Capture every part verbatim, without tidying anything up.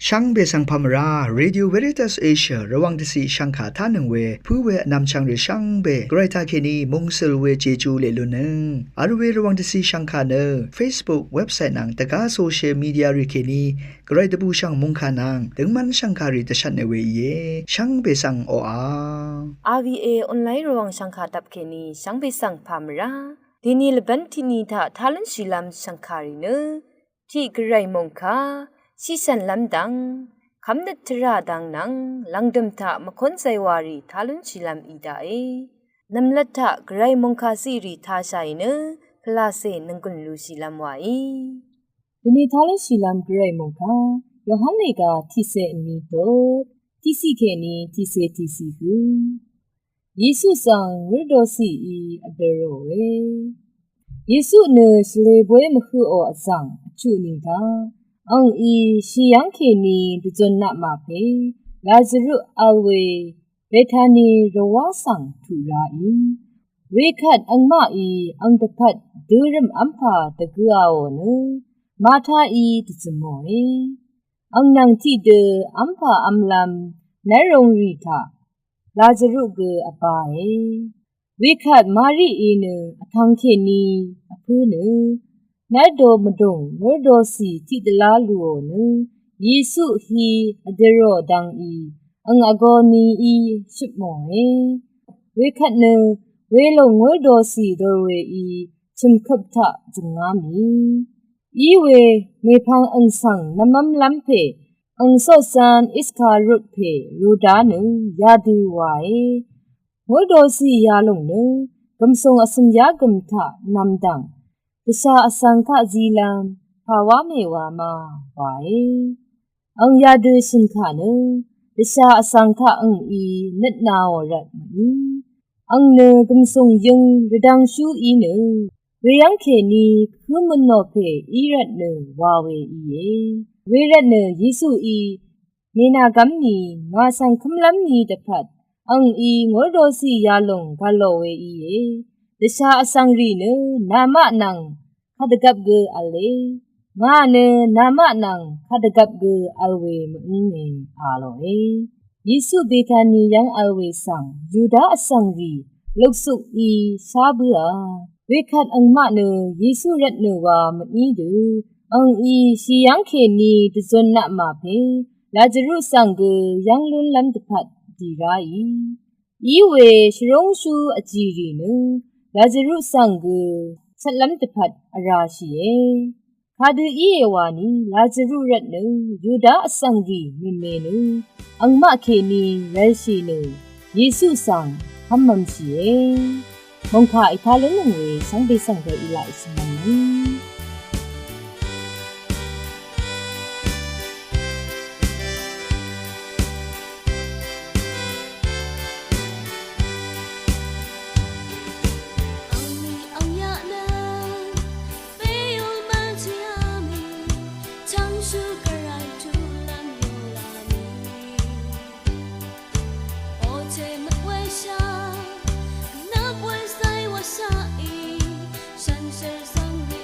Shvngbe svng pà mvrá, Radio Veritas Asia Rvwàng dvciq shvngkà tánøng we pǿ we vnvmchvng rì shvngbe Gvray taqkèní mungsøl we Jeju leq lunnøng vl we Rvwàng dvciq shvngkà nø Facebook, website nvng dvgá social media rì kèní Gvray dvbùshv̀ng mòngkà nvng døngmv́n shv̀ngkàrì dvshvtne we íe. Shvngbe svng oqà. R V A online Rvwàng shv̀ngkà dvp kèní shvngbe svng pà mvrá. Dèní lvbv́n tiqni taq tá lúnshìlv́m shv̀ngkàrì nø tiq Gvray mòngkà shìshv̀nlv́m dvng kv́mnøt tvrà dang nvng lv̀ngdø̀m taq mvkónzay warì tá lúnshìlv́m í daqe. Nv̀mlat taq Gvray mòngkà ziqrì tāshàì nø pvlacè nònggùn lushìlv́m wàí. Dèní tá lúnshìlv́m Gvray mòngkà Yohan lèga tiqcè vní tot tiqciq kèní tiqcè tiqciq hø. Yesu svng wúrdocìí vdø̄ròe. Yesu nø shvlē boy mvhøqò vzv̀ng vchuq ni taq angí shì yv́ng kèní dvzun naq mà pè Lazarus vl we Betani rvwá svng tuq ráì. Wekvt angmaqí ang dvpvt dørø̀m v́mpà dvgøaò nø Martaí dvzø̀mòe. Ang nvng tiqdø v́mpà v́mlv́m nv́rrūngrì taq Lazarus gø vbāe. Wekvt Marií nø vtvng kèní vpǿ nø nv́rdo mvdùng wúrdocì tiqdvlá lùò nø Yesu hi vdø̄rò dvngí ang vgō nií shøpmòe. Wekvt nø welùng wúrdocì dor weí chø̀mkøp taq zø̀ngá mì í we mèpvng ang svng nvmv́mlv́m pè ang coqcv̄n Iskariot pè Yuda nø yadø wàe. Wúrdocì yalùng nø gv̀msùng vsø̀m yá gø̀m taq nv̀mdv̀ng dvshà vsvng taq zilv́m pà wá mèwā ma wàe. Ang yadø shø̀n kà nø dvshà vsvng taq angí nøtnaò rvt mø̀í. Ang nø gv̀msùng yøng rvdvngshú í nø weyv́ng kèní kǿmønò pè í rvtnø wa we íe. Wervtnø Yesuí mènàgv́m ni ngà svng kǿmlv́m ni dvpvt angí ngórdocì yalùng gv̀lò we íe. Dvshà vsvng rì nø namaq nvng kadvgvp gø v̄le. Ngà nø namaq nvng kadvgvp gø vl we mø̀ǿnge a lòe. Yesu Betani yv́ng vl we svng Yuda vsvng rì luksukí shá bǿà. Wekvt angmaq nø Yesu rvtnø wa mø̀í dø angí shì yv́ng kèní dvzun naq mà pè Lazarus svng gø yv́ng lúnlv́m dvpvt dì ráì. Í we shvrúngshú vjìrì nø Lazarus svng gø shvtlv́m dvpvt vrāshìe. Kadø íe wani Lazarus rvtnø Yuda vsvng rì mèmè nø angmaq kèní rv̄lshì nø Yesu svng hv́mv̄mshìe. Mòngkà ètá lúnnøng we shvngbe svng gø èlaq èshvngv̄mnøng. Angni angyaq nø beyul mvnti ami, changshú gvray tuqlv́m yolami. Ote mvtweshaq, nvp wezay washaqí, shansher zvngri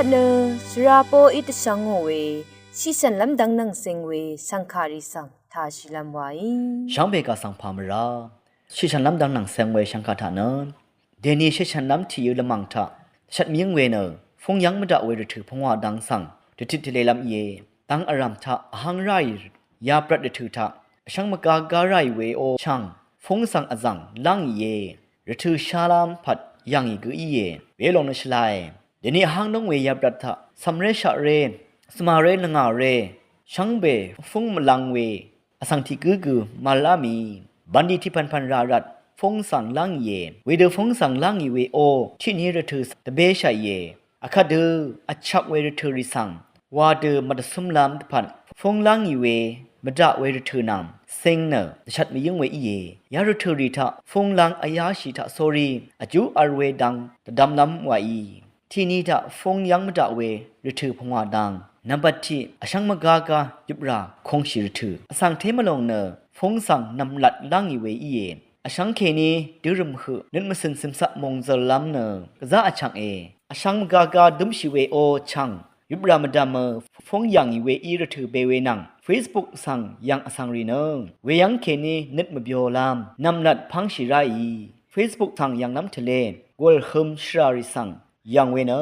Nø svra poqí dvshvngò we, shiqshv̀nlv́m dvng nvng seng we shv̀ngkàrì svng tàshìlv́m wàí. Shvngbe kà svng pà mvrá shiqshv̀nlv́m dvng nvng seng we shv̀ngkà taq nø, dèni shiqshv̀nlv́m tìyø lvmàng taq dvshvt mvyǿng we nø, fúng yv́ng mvdaq we rvtø̀ pungwà dang svng dvtit tvlelv́m íe. Dang vrv̀m taq vháng ráì yabrvt rvtø̀ taq vshvng mvgagá ráì we ó chv̀ng, fúng svng vzv̀ng lángìe. Rvtø̀ shálv́m pvt yv̀ngì gø íe. Welòng nø shvlae. Dèni vháng dóng we yabrvt taq cv̀mré shaqré, svmaré lvngàré, shvngbe fúng mvlang we vsvng tiq gǿ gø màlá mì. Bv̀nlì tiq pv̀npv̀n rà rvt fúng svng lángìe. Wedø fúng svng lángì we ó tiqni rvtø̀ dvbéshàìe. Vkvt dø vchvk we rvtø̀ rì svng wa dø mvdvcúmlv́m dvpvt fúng lángì we mvdaq we rvtø̀ nvng seng nø dvshvt mvyǿng we íe. Ya rvtø̀ rì taq fúng láng vyáshì taq sórí vjú v̄l we dang dvdvmlv́m wàí. Tiqni taq fúng yv́ng mvdaq we rvtø̀ pungwà dang nvmbat tiq vshvng mvgagá yøprà kūngshì rvtø̀. Vsvng té mvlòng nø fúng svng nv̀mlat lángì we íe. Vshvng kèní dørø̀m høq nøt mvcø̀n cø̀mcaq mòngzø̀llv́m nø gvzá vchv̀nge. Vshvng mvgagá dǿmshì we ó chv̀ng, yøprà mvdv̀mø fúng yv̀ngì we í rvtø̀ be we nvng Facebook svng yv̀ng vsvng rì nø weyv́ng kèní nøt mvbyolv́m nv̀mlat pv́ngshì ráì. Facebook svng yv̀nglv́m tvlé gùl hø̄m shvrà rì svng yv̀ng we nø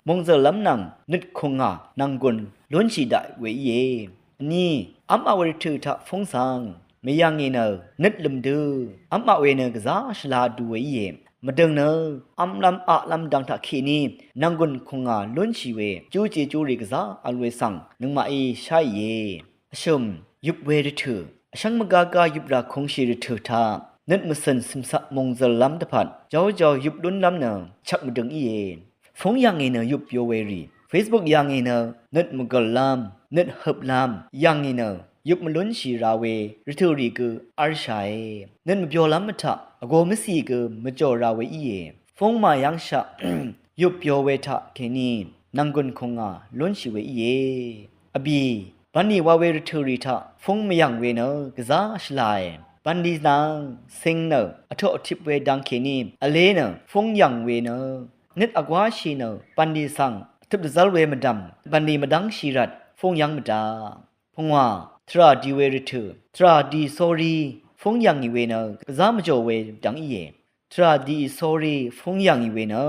mòngzø̀llv́m nvng nøt kùngà nv̀nggùn lúnshì daq we íe. Vní, v́maq we rvtø̀ taq fúng svng mvyv̀ngì nø nøt lø̀m dø v́maq we nø gvzá shvla vdu we íe. Mvdø̀ng nø v́mlv́m aqlv́m dang taq kèní nv̀nggùn kùngà lúnshì we júje júrì gvzá v̄l we svng nøngmaqí sháìe. Vshø̀m, yøp we rvtø̀. Vshvng mvgagá yøprà kūngshì rvtø̀ taq nøt mvcø̀n cø̀mcaq mòngzø̀llv́m dvpvt jáujau yøp lúnlv́m nø chvk mvdøng íe. Fúng yv̀ngì nø yøp byo we rì, Facebook yv̀ngì nø nøt mvgø̀llv́m, nøt høplv́m yv̀ngì nø yøp mvlúnshì ra we rvtø̀ rì gø v̄lshàe. Nøt mvbyolv́m mvtaq vgō mvcì gø mvjò ra we íe. Fúng màyv́ngshaq yøp byo we taq kèní nv̀nggùn kùngà lúnshì we íe. Vbì, bv̀nlì wa we rvtø̀ rì taq fúng mvyv̀ng we nø gvzá shvlae. Bv̀nlì nvng seng nø vtoq vtip we dang kèní vlé nø fúng yv̀ng we nø nøt vgwáshì nø bv̀nlì svng vtøp dvzv́l we mvdv̀m bv̀nlì mvdv́ngshì rvt fúng yv́ng mvdaq. Pungwà, tvrà di we rvtø̀. Tvrà di sórí fúng yv̀ngì we nø gvzá mvjò we dvng íe. Tvrà diì sórí fúng yv̀ngì we nø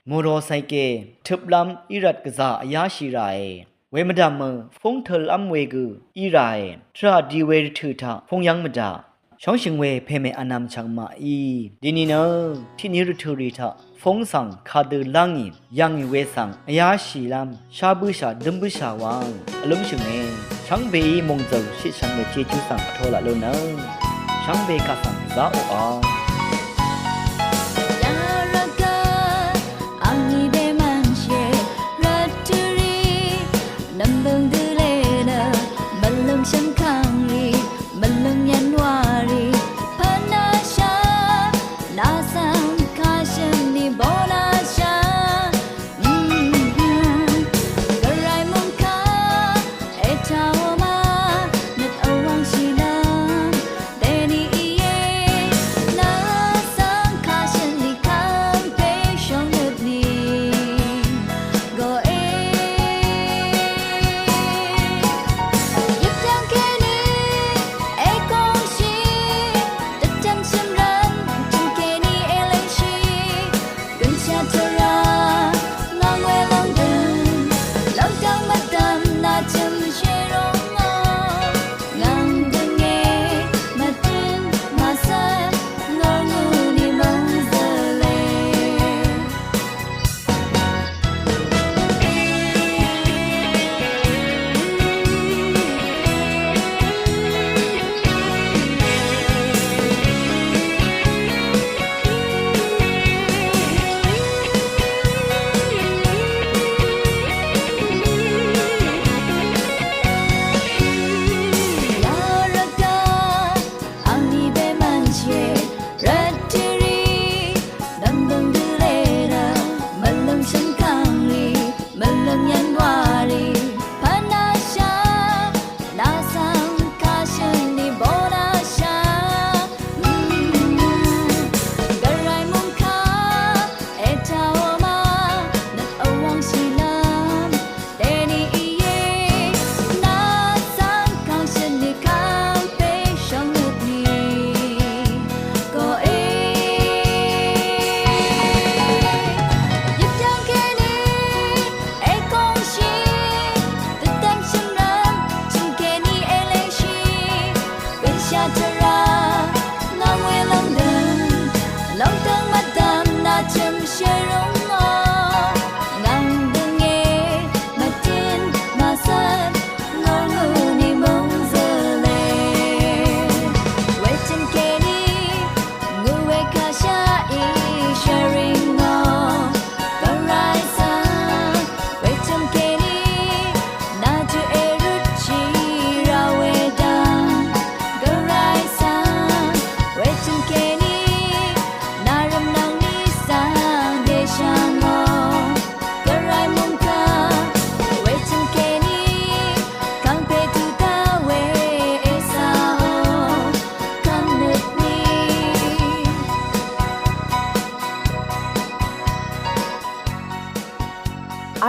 mòrò saike tøplv́m í rvt gvzà vyáshì ràe. We mvdv̀mø fúng tø̄lv́m we gø í ràe. Tvrà di we rvtø̀ taq fúng yv́ng mvdaq. Shóngshø̀ng we pèmè vnvm chv̀ng màí dini nø tiqni rvtø̀ rì taq fúng svng kadø lángì yv̀ngì we svng vyáshìlv́m shá bǿshà dǿm bǿshà wang vlǿmshø̀nge. Shvngbeí mòngzø̀l shiqshv̀n we jejú svng vtō laq lúnø shvngbe kaq svng zá oqà. Yarvgø angí dèmvnshì rvtø̀ rì nv̀mbø̀ng dø lé nø mvlǿng shvngkv̀ng rì mvlǿng yv̀nwà rì pvnashà nà svng kashø̀n nì bonashà. Gvray mungkà ètàò ma nøt vwv̀ngshìlv́m dèni íe nà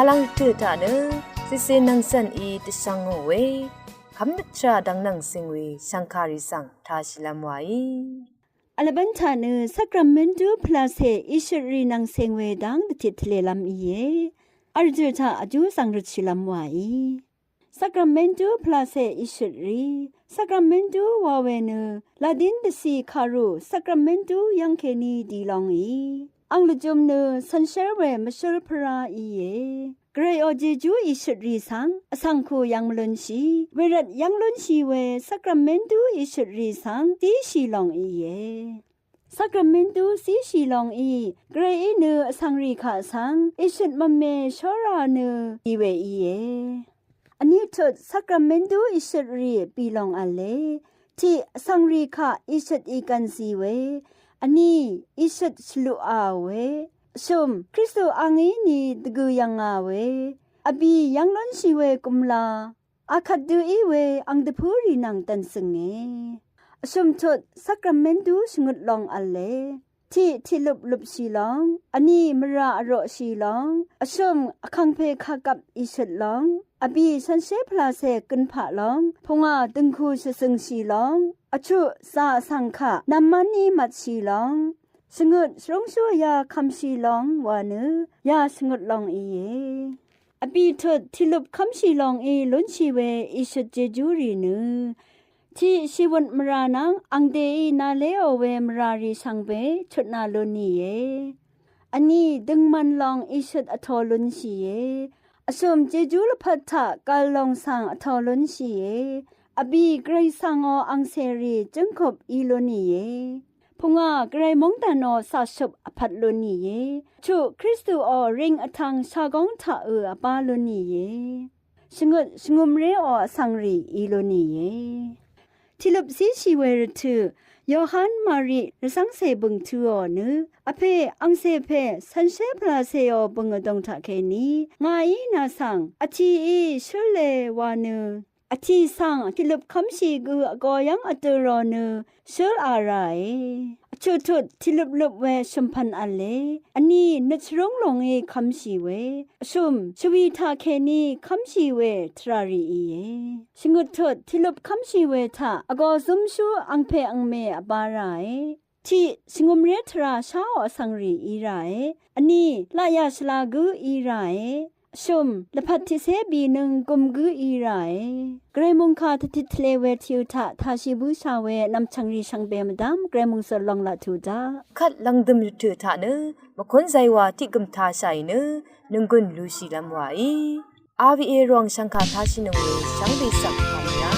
Lv̀ngtø̀ taq nø cìcè nv̀ngcv̀n í dvshvng ngò we kv́mnøt tvrà dvng nvng cìng we shv̀ngkàrì svng tāshìlv́m wàí. Vlvbv́n taq nø Sakramentu pvlacè ìshøtrì nvng cìng we dv́ng dvtit tvlelv́m íe. Vrdø̀ taq vjú zv̀ng røtshìlv́m wàí. Sakramentu pvlacè ìshøtrì. Sakramentu wa we nø Ladin dvcì kàrù Sakramentu yv́ng kèní di lóngì. Ang lvjøm nø cv̀nshér we mvshǿl pvrá íe. Gvrayò Jejú ìshøtrì svng vsvng kù yv́ng mvlúnshì, wervt yv́ng lúnshì we Sakramentu ìshøtrì svng díshì long íe. Sakramentu zíshì longí, Gvrayí nø vsvngrì kaq svng ìshøt mvme shóra nø í we íe. Vní tut Sakramentu ìshøtrì bì long v̄le. Tiq, vsvngrì kaq ìshøt ìgv̀n zì we. Vní, ìshøt shvluqà we. Vshø̀m, Kristu angí ni dvgø̀ yv̀ngà we. Vbì yv́ng lúnshì we gumla akvt dø í we ang dvpǿrì nvng dv̀nsø̀nge. Vshø̀m tut Sakramentu shvngøt long v̄le. Tiq, tiqløp løpshì long. Vní, mvrà vroqshì long. Vshø̀m, vkàngpè kàgvp ìshøt long. Vbì, shànshér pvlacè gønpaq long. Pungà, dø̀ngkù shvzø̀ngshì long. Vchuq, zà vsvng kaq nv̀mmv́n í mvtshì long. Shvngøt, shvrúngshú vyā kvmshì long wa nø yā shvngøt long íe. Vbì tut, tiqløp kv́mshì longí lúnshì we ìshøt Jejúrì nø. Tiq, shìwø̀n mvrà nvng angdeí nàléò we mvràrì shvngbe chutnā lún íe. Vní, døngman long ìshøt vtō lúnshìe. Vshø̀m, Jejú lvpat taq gv̀l long svng vtō lúnshìe. Vbì, Gvray svngò angcèrì jǿngkup í lún íe. Pungà, Gvray móngdànò caqshøp vpvt lún íe. Chuq, Kristuò ring vtvng shagóng taq ø vbá lún íe. Shvngøt, shvngømréò vsvngrì í lún íe. Tiqløp zíshì we rvtø̀, Yohan Mari rvcv́ngcè bø̀ng tø̄ò nø, vpè angcè pè shànshér pvlacèò bø̀ng vdōng taqkèní, ngàí nà svng vtìí shǿle wa nø, vtì svng tiqløp kv́mshì gø vgō yv́ng vdø̄ rò nø shǿlā ràe. Vchuq tut tiqløpløp we shø̀mpv̀n v̄le. Vní, nøt shvrúng lòngí kv́mshì we. Vshø̀m, shvwì taqkèní kv́mshì we tvràrì íe. Shvngøt tut tiqløp kv́mshì we taq vgō zǿmshú angpè angmè vbá ràe. Tiq, shvngømré tvrà sháò vsvngrì í ràe. Vní, laqyà shvla gǿ í ràe. Vshø̀m, lvpat tiqcé bìnøng gøm gǿ í ràe. Gvray mòngkà tvtit tvlē we tìø̄ taq tāshì bǿshà we nv̀mchv̀ngrì shvngbe mvdv́m Gvray mòngsø̀r long laq tuq daq. Kvt lv̀ngdø̀m rvtø̀ taq nø mvkún zaywà tiq gø̀m tāshàì nø nònggùn lushìlv́m wàí. R V A Rvwàng shv̀ngkà tāshìnøng we shvngbe svng pàmì rá.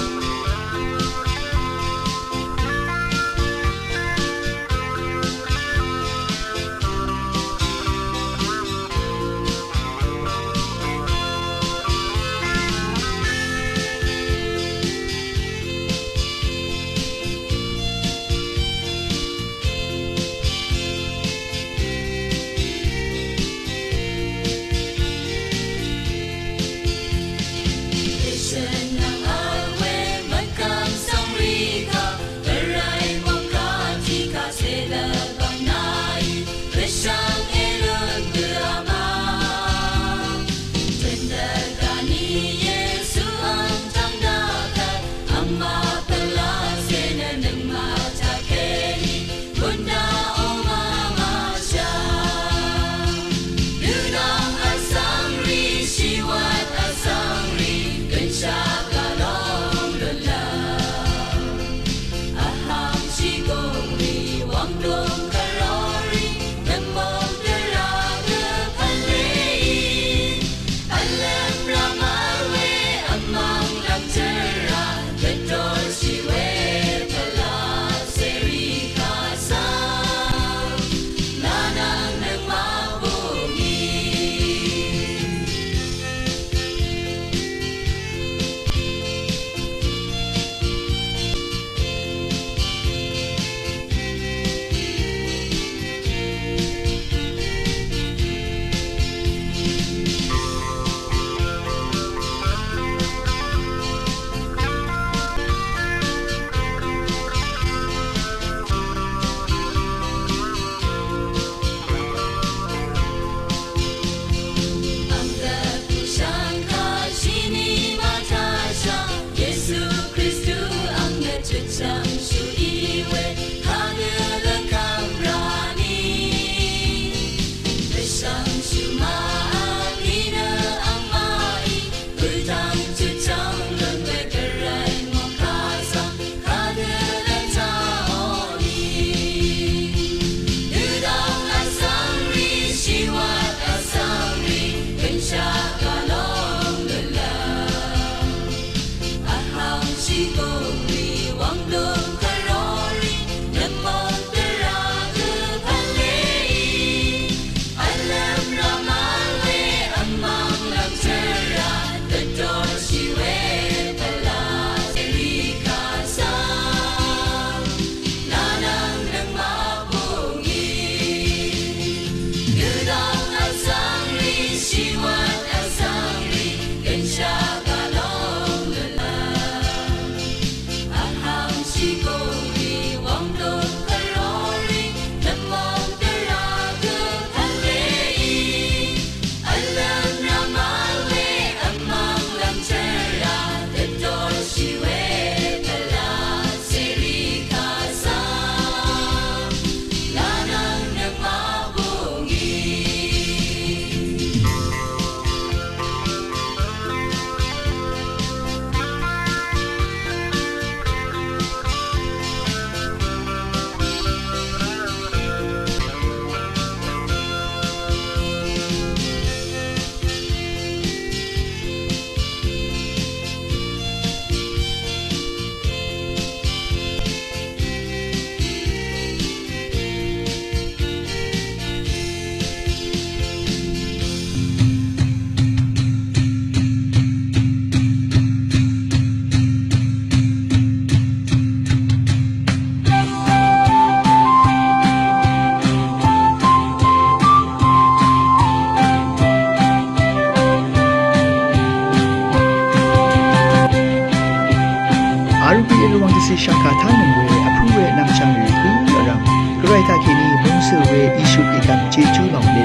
Dvcì shv̀ngkà tánøng we vpǿ we nvmchvng rì gǿ vrv̀m, Gvray taqkèní mungsø̀ we Yesu tiqdv̀m Jejú lòng